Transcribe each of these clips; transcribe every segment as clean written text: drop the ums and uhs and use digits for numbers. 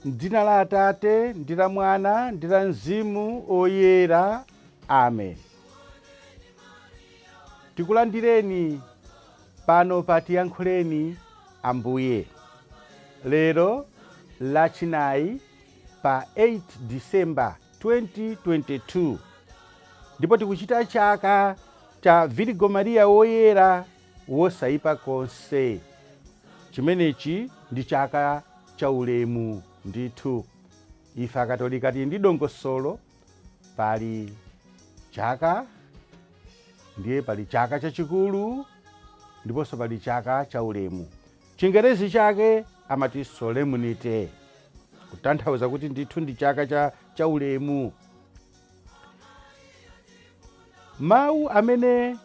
M'dzina la Atate, ndi la Mwana, ndi la Mzimu Woyera. Amen. Tikulandireni pano pa Tiyankhuleni Ambuye. Lero Lachinayi pa 8 December 2022 ndipo tikuchita chaka cha Virigo Maria Woyera wosaipa konse. Chimenechi ndi chaka cha ulemu ndithu. Ife Akatolika tili ndi dongosolo, pali chaka, ndiye pali chaka chachikulu ndiponso pali chaka cha ulemu. Chingerezi chake amati solemnity, kutanthauza kuti ndithu ndi chaka cha ulemu. Mawu amene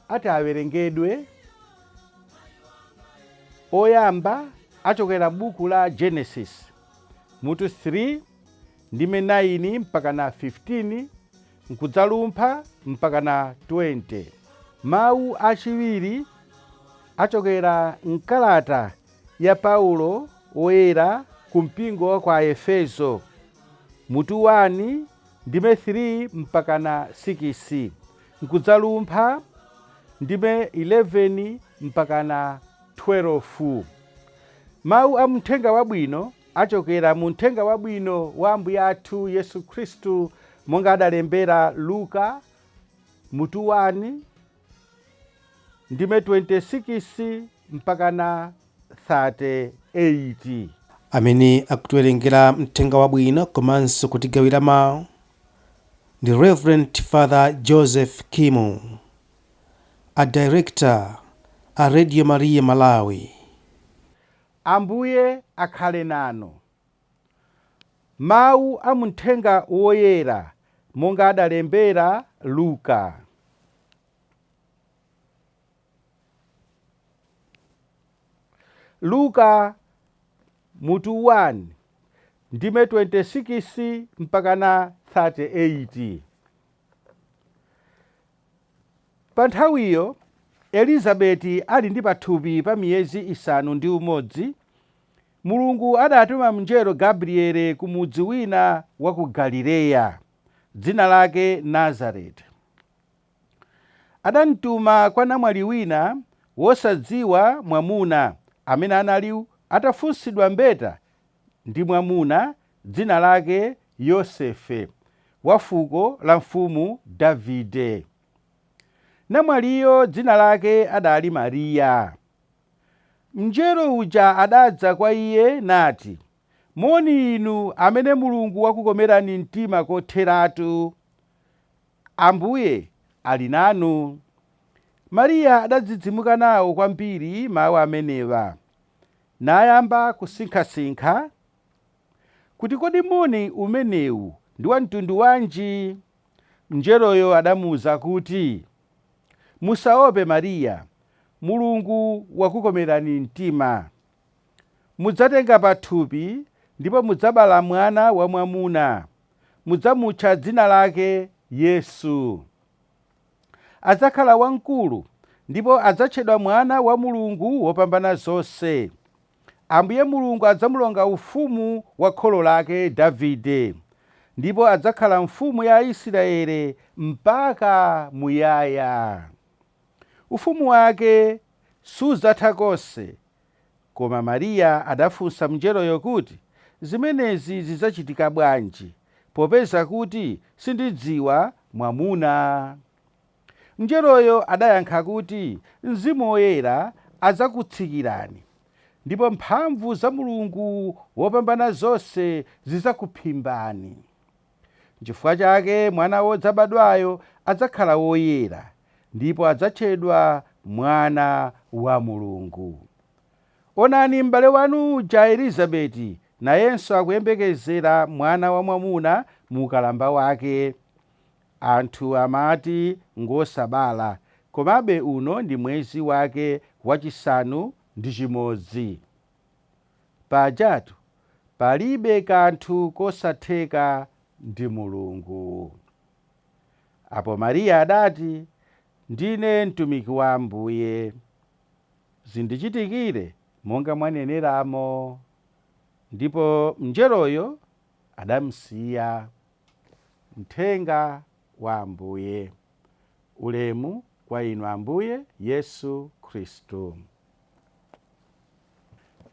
ati awerengedwe oyamba achokera buku la Genesis mutu 3 ndime 9 mpaka na 15 nkudzalumpha mpaka na 20. Mawu achiwiri achokera mkalata ya Paulo woyera ku mpingo wa kwa Aefeso mutu 1 ndime 3 mpaka na 6 nkudzalumpha ndime 11 mpaka na 12. Mawu a Mthenga Wabwino achokera mu Mthenga Wabwino wa Ambuye athu Yesu Khristu monga adalembera Luka mutu 1 ndime 26 mpaka na 38. Amene akutiwerengera Mthenga Wabwino komanso kutigawira mawu ndi Rev Father Joseph Kimu, a Director a Radio Maria Malawi. Ambuye akhale nanu. Mawu a Mthenga Woyera monga adalembera Luka. Luka mutu 1 ndime 26 mpaka na 38. Pa nthawiyo Elizabeti ali ndi pathupi pa miyezi 6, Mulungu adatuma mngelo Gabriele ku mudzi wina wa ku Galileya, dzina lake Nazarete. Adamtuma kwa namwali wina wosadziwa mwamuna, amene anali atafunsidwa mbeta ndi mwamuna dzina lake Yosefe, wa fuko la mfumu Davide. Namwaliyo dzina lake adali Mariya. Mngelo uja adadza kwa iye nati, Moni inu amene Mulungu wakukomerani mtima kotheratu! Ambuye ali nanu. Mariya adadzidzimuka nawo kwambiri mau amenewa, nayamba kusinkhasinkha kuti kodi moni umenewu ndi wa mtundu wanji? Mngeloyo adamuuza kuti, Musaope Mariya, Mulungu wakukomerani mtima. Mudzatenga pathupi ndipo mudzabala mwana wamwamuna. Mudzamutcha dzina lake Yesu. Adzakhala wamkulu ndipo adzatchedwa Mwana wa Mulungu Wopambanazonse. Ambuye Mulungu adzamulonga ufumu wa kholo lake Davide, ndipo adzakhala mfumu ya Aisraele mpaka muyaya. Ufumu wake sudzatha konse. Koma Mariya adafunsa mngeloyo kuti, Zimenezi zidzachitika bwanji, popeza kuti sindidziwa mwamuna? Mngeloyo adayankha kuti, Mzimu Woyera adzakutsikirani, ndipo mphamvu za Mulungu Wopambanazonse zidzakuphimbani. Nchifukwa chake mwana wodzabadwayo adzakhala woyera, ndipo adzatchedwa Mwana wa Mulungu. Onani, m'bale wanu uja Elizabeti nayenso akuyembekezera mwana wamwamuna mu ukalamba wake. Anthu amati ngwosabala, komabe uno ndi mwezi wake wachisanu ndi chimodzi. Pajatu palibe kanthu kosatheka ndi Mulungu. Apo Maria adati, Ndine mtumiki wa Ambuye. Zindichitikire monga mwaneneramo. Ndipo mngeloyo adamsiya. Mthenga wa Ambuye. Ulemu kwa inu Ambuye Yesu Khristu.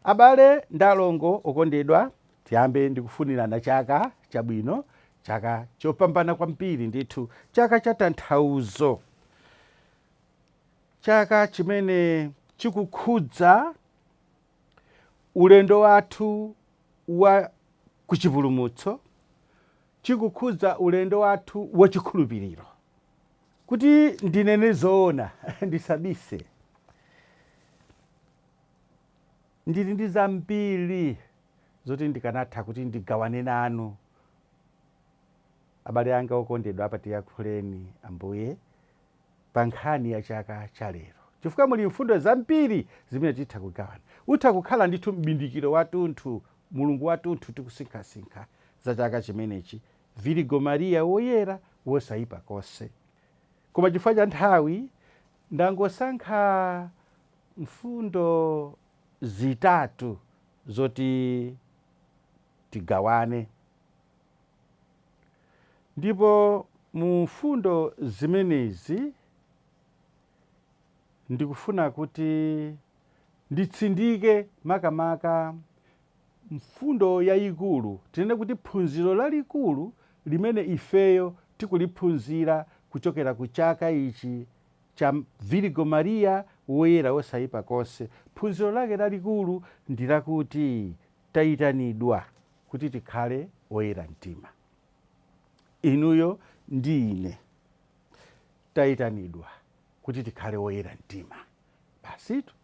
Abale ndi alongo okondedwa, tiyambe ndi kufunirana chaka chabwino, chaka chopambana kwambiri ndithu, chaka cha tanthauzo, chaka chimene chikukhudza ulendo wathu wa kuchipulumutso, chikukhudza ulendo wathu wa chikhulupiriro. Kuti ndinene zoona, ndisabise, ndili ndi zambiri zoti ndikanatha kuti ndigawane nanu abale anga okondedwa apa Tiyankhuleni Ambuye pa nkhani ya chaka cha lero, chifukwa muli mfundo zambiri zimene titha kugawana. Utha kukhala ndithu m'bindikiro wathunthu, mulungu wathunthu, tikusinkhasinkha za chaka chimenechi, Virigo Mariya woyera wosayipa konse. Koma chifukwa cha nthawi ndangosankha mfundo zitatu zoti tigawane. Ndipo mu mfundo zimenezi ndikufuna kuti nditsindike makamaka mfundo yayikulu, tinene kuti phunziro lalikulu limene ifeyo tikuliphunzira kuchokera ku chaka ichi cha Virigo Mariya woyera wosayipa konse. Phunziro lake lalikulu ndi lakuti tayitanidwa kuti tikhale oyera mtima. Inuyo ndi ine tayitanidwa kuti tikhale oyera mtima basitu.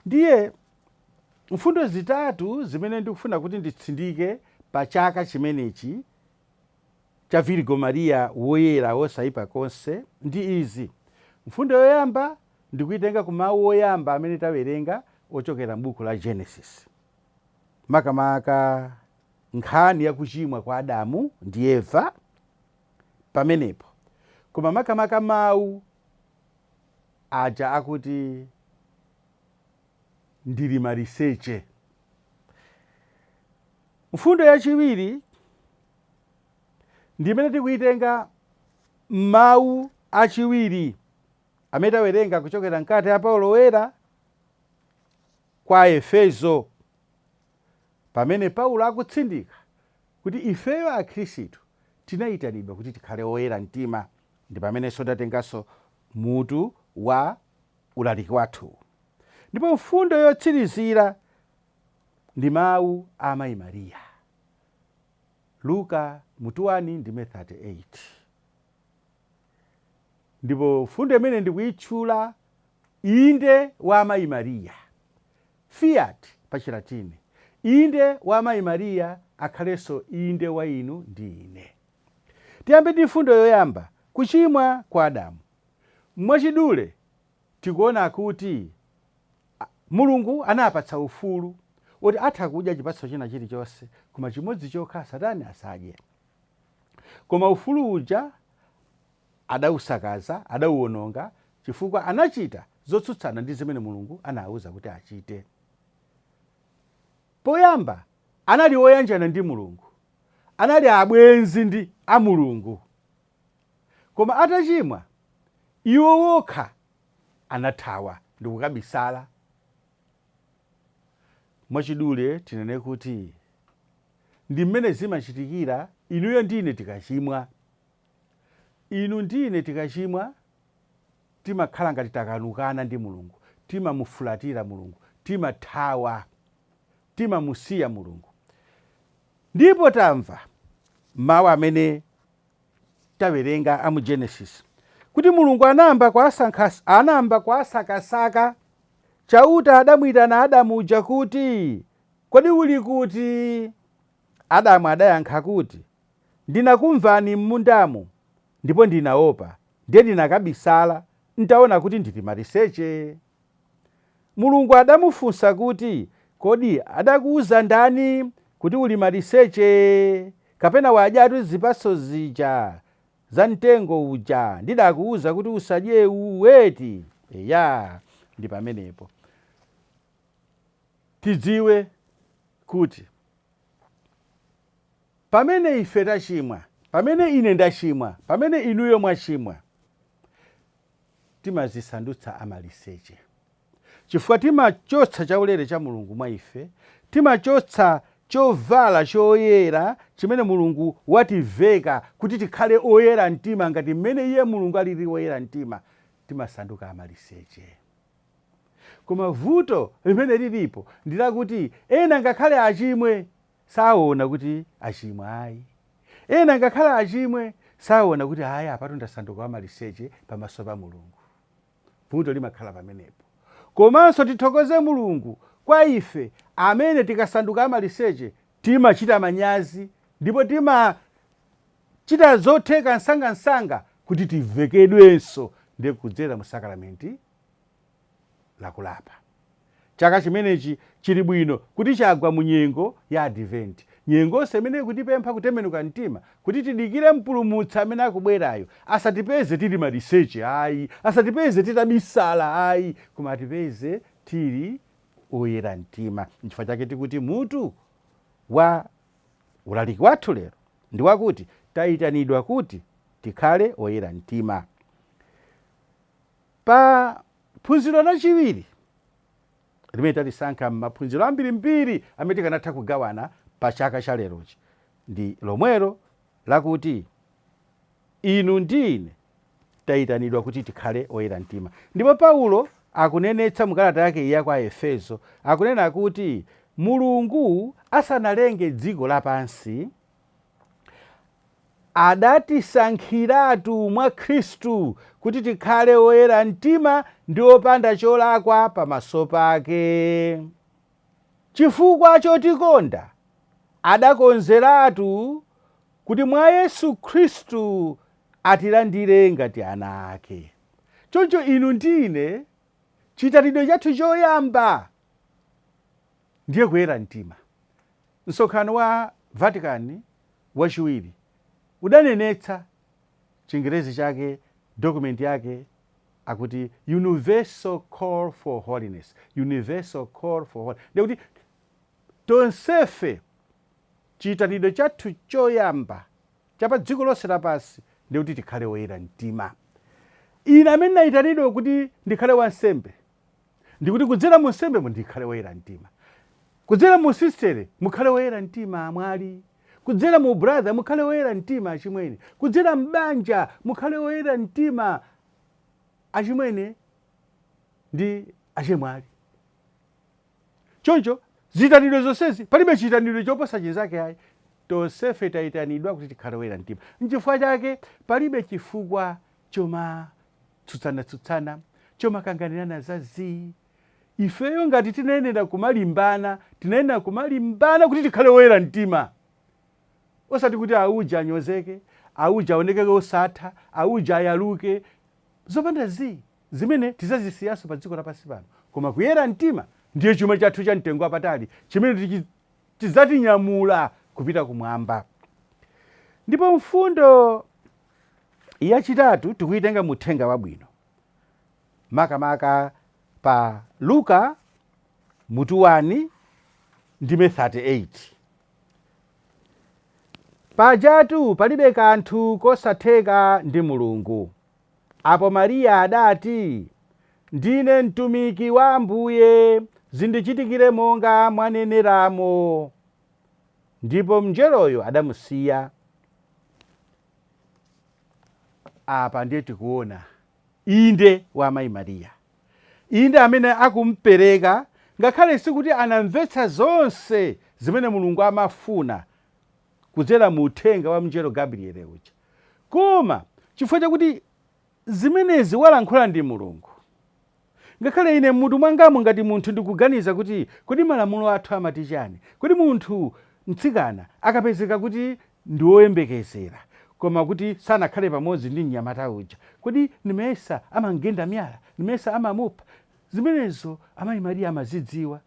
Ndiye mfundo zitatu zimene ndikufuna kuti nditsindike pa chaka chimenechi cha Virigo Mariya woyera wosayipa konse ndi izi. Mfundo yoyamba ndikuitenga ku mawu oyamba amene tawerenga ochokera m'buku la Genesis, makamaka nkhani yakuchimwa kwa Adamu ndi Eva pamenepo, koma makamaka mawu aja akuti ndili maliseche. Mfundo yachiwiri ndi imene tikuitenga m'mawu achiwiri amene tawerenga kuchokera mkalata ya Paulo Woyera kwa Aefeso, pamene Paulo akutsindika kuti ifeyo Akhristu tinayitanidwa kuti tikhale oyera mtima. Ndi pamenenso tatenganso mutu wa ulaliki wathu. Ndipo mfundo yotsirizira ndi mawu a Amayi Mariya, Luka mutu 1 ndime 38. Ndipo mfundo imene ndikuyitchula inde wa Amayi Mariya, Fiat pa Chilatini, inde wa Amayi Mariya akhalenso inde wa inu ndi ine. Tiyambe ndi mfundo yoyamba, kuchimwa kwa Adamu. Mwachidule tikuona kuti Mulungu anapatsa ufulu woti atha kudya chipatso china chilichonse, koma chimodzi chokha satani asadye. Koma ufulu uja adawusakaza, adawuwononga, chifukwa anachita zotsutsana ndi zimene Mulungu anawuza kuti achite. Poyamba anali oyanjana ndi Mulungu, anali abwenzi ndi a Mulungu, koma atachimwa iwo wokha anathawa ndikukabisala. Mwachidule tinene kuti ndi mmene zimachitikira inuyo ndi ine tikachimwa. Inu ndi ine tikachimwa timakhala ngati takanukana ndi Mulungu, timamufulatira Mulungu, timathawa, timamusiya Mulungu. Ndipo tamva mawu amene tawerenga a mu Genesis kuti Mulungu anayamba kuwasakasaka. Chauta adamwitana Adamu uja kuti, Kodi uli kuti? Adamu adayankha kuti, Ndinakumvani m'mundamu, ndipo ndinaopa, ndiye ndinakabisala, ntaona kuti ndili maliseche. Mulungu adamufunsa kuti, Kodi adakuuza ndani kuti uli maliseche? Kapena wadyatu zipatso zija za mtengo uja ndidakuuza kuti usadyewu eti? Eya, ndi pamenepo tidziwe Kuti pamene ife tachimwa, pamene ine ndachimwa, pamene inuyo mwachimwa, timazisandutsa amaliseche, chifukwa timachotsa chaulere cha Mulungu mwa ife, timachotsa chovala choyera chimene Mulungu wativeka kuti tikhale oyera mtima ngati mmene iye Mulungu alili woyera mtima. Timasanduka amaliseche. Koma vuto limene lilipo ndi lakuti ena ngakhale achimwe saona kuti achimwa ayi. Ena ngakhale achimwe saona kuti ayi, apatu ndasanduka wamaliseche pamaso pa Mulungu. Vuto limakhala pamenepo. Komanso tithokoze Mulungu kwa ife amene tikasanduka amaliseche timachita manyazi ndipo timachita zotheka msangamsanga kuti tivekedwenso, ndiye kudzera mu sakramenti lakulapa. Chaka chimenechi chili bwino kuti chagwa mu nyengo ya Adventi, nyengonso imene ikutipempha kutembenuka mtima kuti tidikire Mpulumutsi amene akubwerayo, asatipeze tili maliseche ayi, asatipeze titabisala ayi, koma atipeze tili oyera mtima. Nchifukwa chake tikuti mutu wa ulaliki wathu lero ndi wakuti tayitanidwa kuti tikhale oyera mtima. Pa phunziro lachiwiri limene talisankha m'maphunziro ambirimbiri amene tikanatha kugawana pa chaka cha lerochi ndi lomwelo lakuti inu ndi ine tayitanidwa kuti tikhale oyera mtima. Ndipo Paulo akunenetsa mu kalata yake ya kwa Efeso, akunena kuti Mulungu asanalenge dziko lapansi adatisankhiratu mwa Khristu kuti tikhale oyera mtima ndi opanda cholakwa pamaso pake. Chifukwa chotikonda, adakonzeratu kuti mwa Yesu Khristu atilandire ngati ana ake. Choncho inu ndi ine, chiitanidwe chathu choyamba ndiye kuyera mtima. Msonkhano wa Vatican wachiwiri udanenetsa, Chingerezi chake, document yake akuti Universal Call for Holiness. Universal Call for Holiness. Ndikuti tonsefe chiitanidwe chathu choyamba cha pa dziko lonse lapansi ndikuti tikhale oyera mtima. Ine amene nayitanidwa kuti ndikhale wansembe, ndikuti kudzera mu nsembemo ndikhale woyera mtima, kudzera mu sistere mukhale woyera mtima amwali, kudzera mu brother mukhale woyera mtima achimwene, kudzera m'banja mukhale woyera mtima achimwene ndi achemwali. Choncho ziyitanidwe zonsezi, palibe chiyitanidwe choposa chinzake ayi. Tonsefe tayitanidwa kuti tikhale woyera mtima. Nchifukwa chake palibe chifukwa chomatsutsana-tsutsana, chomakanganirana za zii. Ifeyo ngati tinayenera kumalimbana, tinayenera kumalimbana kuti tikhale woyera mtima, osati kuti auja anyozeke, auja aonekeke osatha, auja ayaluke, zopanda zii zimene tidzazisiyanso pa dziko lapansi pano. Koma kuyera mtima ndiye chuma chathu cha mtengo wapatali chimene chidzatinyamula kupita kumwamba. Ndipo mfundo yachitatu tikuyitenga mu uthenga wabwino, makamaka pa Luka mutu 1 ndime 38. Pajatu palibe kanthu kosatheka ndi Mulungu. Apo Mariya adati, Ndine mtumiki wa Ambuye, zindichitikire monga mwaneneramo. Ndipo mngeloyo adamusiya. Apa ndiye tikuona inde wa amayi Mariya, inde amene akumpereka, ngakhale sikuti anamvetsa zonse zimene Mulungu amafuna kudzera mu uthenga wa mngelo Gabriele uja, koma chifukwa chakuti zimenezi walankhula ndi Mulungu, ngakhale ine mmutu mwangamu ngati munthu ndikuganiza kuti kodi malamulo athu amati chani, kodi munthu mtsikana akapezeka kuti ndi woyembekezera koma kuti sanakhale pamodzi ndi mnyamata uja, kodi nimesa amamgenda miyala, nimesa amamupha? Zimenezo amayi Mariya amazidziwa,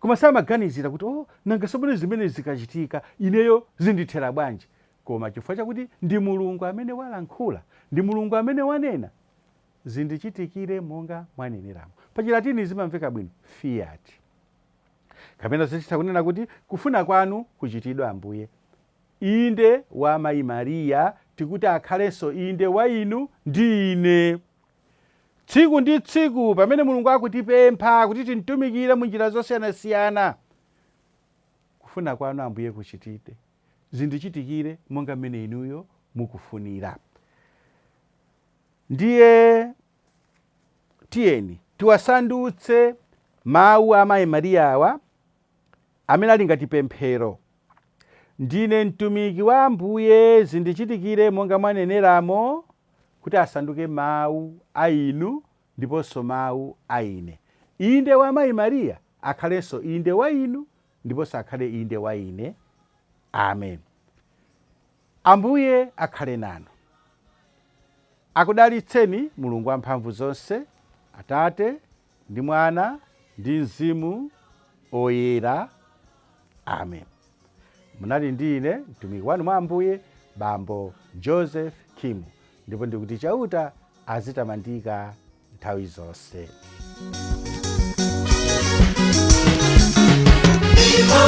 koma samaganizira kuti, oh, nanga tsopano zimene zikachitika ineyo zindithera bwanji? Koma chifukwa chakuti ndi Mulungu amene walankhula, ndi Mulungu amene wanena, zindichitikire monga mwaneneramo. Pa Chilatini zimamveka bwino, fiat. Kapena titha kunena kuti kufuna kwanu kuchitidwe Ambuye. Inde wa Mayi Mariya tikuti akhalenso inde wa inu ndi ine. Tsiku ndi tsiku pamene Mulungu akutipempha kuti timtumikire mu njira zosiyanasiyana, kufuna kwanu Ambuye kuchitidwe, zindichitikire monga mmene inuyo mukufunira. Ndiye tiyeni tiwasandutse mawu a Mayi Mariyawa amene ali ngati pemphero. Ndine mtumiki wa Ambuye, zindichitikire monga mwaneneramo, kuti asanduke mawu a inu ndiponso mawu a ine. Inde wa Mayi Mariya akhalenso inde wa inu ndiponso akhale inde wa ine. Amen. Ambuye akhale nanu. Akudalitseni Mulungu wamphamvu zonse, Atate ndi Mwana ndi Mzimu Oyera. Amen. Munali ndi ine mtumiki wanu mwa Ambuye, Bambo Joseph Kimu, ndipo ndikuti Chauta azitamandika nthawi zonse. Ndipo